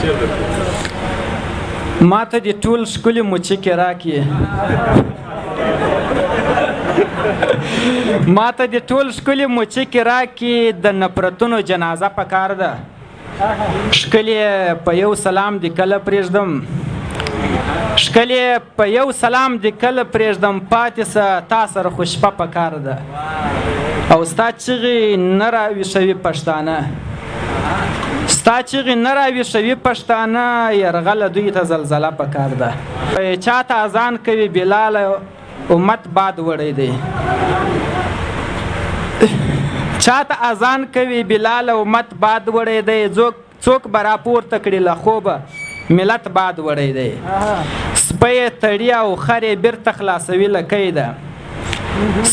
شعر درته. ماته دې ټول ښکلي موچکې راکړي، ماته دې ټول ښکلي موچکې راکړي، د نفرتونو جنازه پکار ده. ښکلې په یو سلام دې کله پرېږدم، ښکلې په یو سلام دې کله پرېږدم، پاتې سه تا سره خو شپه پکار ده. او ستا چیغې نه راویښوي پښتانه، ستا چیغې نه راویښوي پښتانه، یرغله دوی ته زلزله پکار ده. چاته اذان کوي بلاله امت باد وړی دی، چاته اذان کوي بلال امت باد وړی دی، څوک به راپورته کړي له خوبه ملت باد وړی دی. سپی یې تړي او خر یې بیرته خلاصوي لکۍ ده،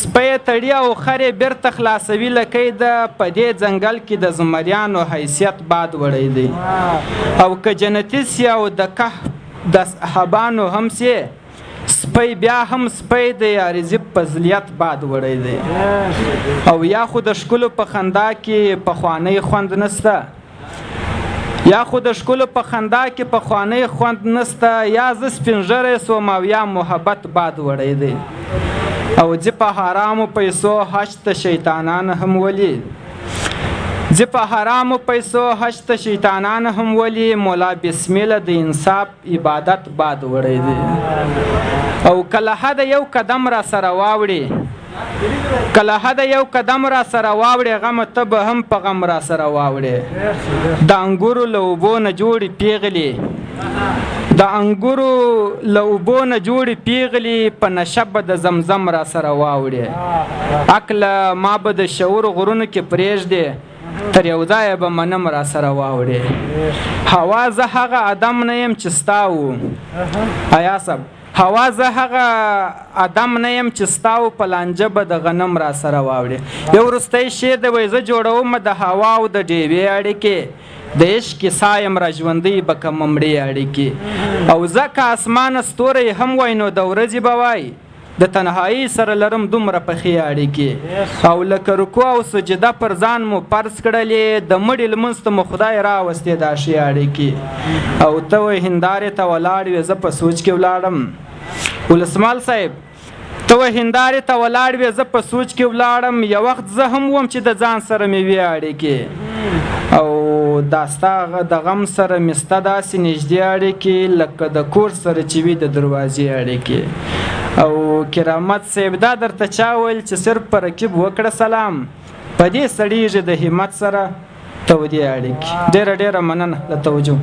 سپی یې تړي او خر یې بیرته خلاصوي لکۍ ده، په دې ځنګل کې د زمریانو حیثیت باد وړی دی. او که جنتي سي او د کهف د صحابانو هم سي، سپی بیا هم سپی دی، عارضي فضلیت باد وړی دی. او یا خو د ښکلو په خندا کې پخوانی خوند نسته، یا خو د ښکلو په خندا کې پخوانی خوند نسته، یا زه سپین ږیری سوم او یا محبت باد وړی دی. او ځي په حرامو پیسو حج ته شیطانان هم ولي، ځي په حرامو پیسو حج ته شیطانان هم ولي، مولا بسمله د انصاف عبادت باد وړی دی. او کله حد یو قدم را سره واوړي، کله حد یو قدم را سره واوړي، غم ته به هم په غم را سره واوړي. د انګورو له اوبو نه جوړې پیغلې، د انګورو له اوبو نه جوړې پیغلې، په نشه به د زمزم را سره واوړي. عقله ما به د شعور غرونو کې پرېږدې، تر یو ځایه به منم را سره واوړې. هوا زه هغه ادم نه یم چې ستا و، ایا صاحب، هوا زه هغه ادم نه یم چې ستا و، په لانجه به د غنم را سره واوړې. یو وروستی شعر دی، وایي زه جوړوم د هوا او د ډېوې اړیکې، د عشق کیسه یم را ژوندۍ به که ممړې اړیکې. او زه که اسمانه ستوری هم وای نو د ورځې به وای، د تنهایی سره لرم دومره پخې اړیکې. او لکه رکوع او سجده پر ځان مو فرض کړلې، د مړي لمونځ ته مو خدای راوستې دا ښې اړیکې. او ته وایې هندارې ته ولاړ وې، زه په سوچ کې ولاړم. ولسمال صاحب، ته وایې هندارې ته ولاړ وې، زه په سوچ کې ولاړم، یو وخت زه هم وم چې د ځان سره مې وې اړیکې. او دا ستا د غم سره مې سته داسې نږدې اړیکې، لکه د کور سره چې وي د دروازې اړیکې. او کرامت صاحب دا درته چا ویل چې صرف په رقیب وکړه سلام، په دې سړیږي د همت سره تودې اړیکې. ډېره ډېره مننه له توجه.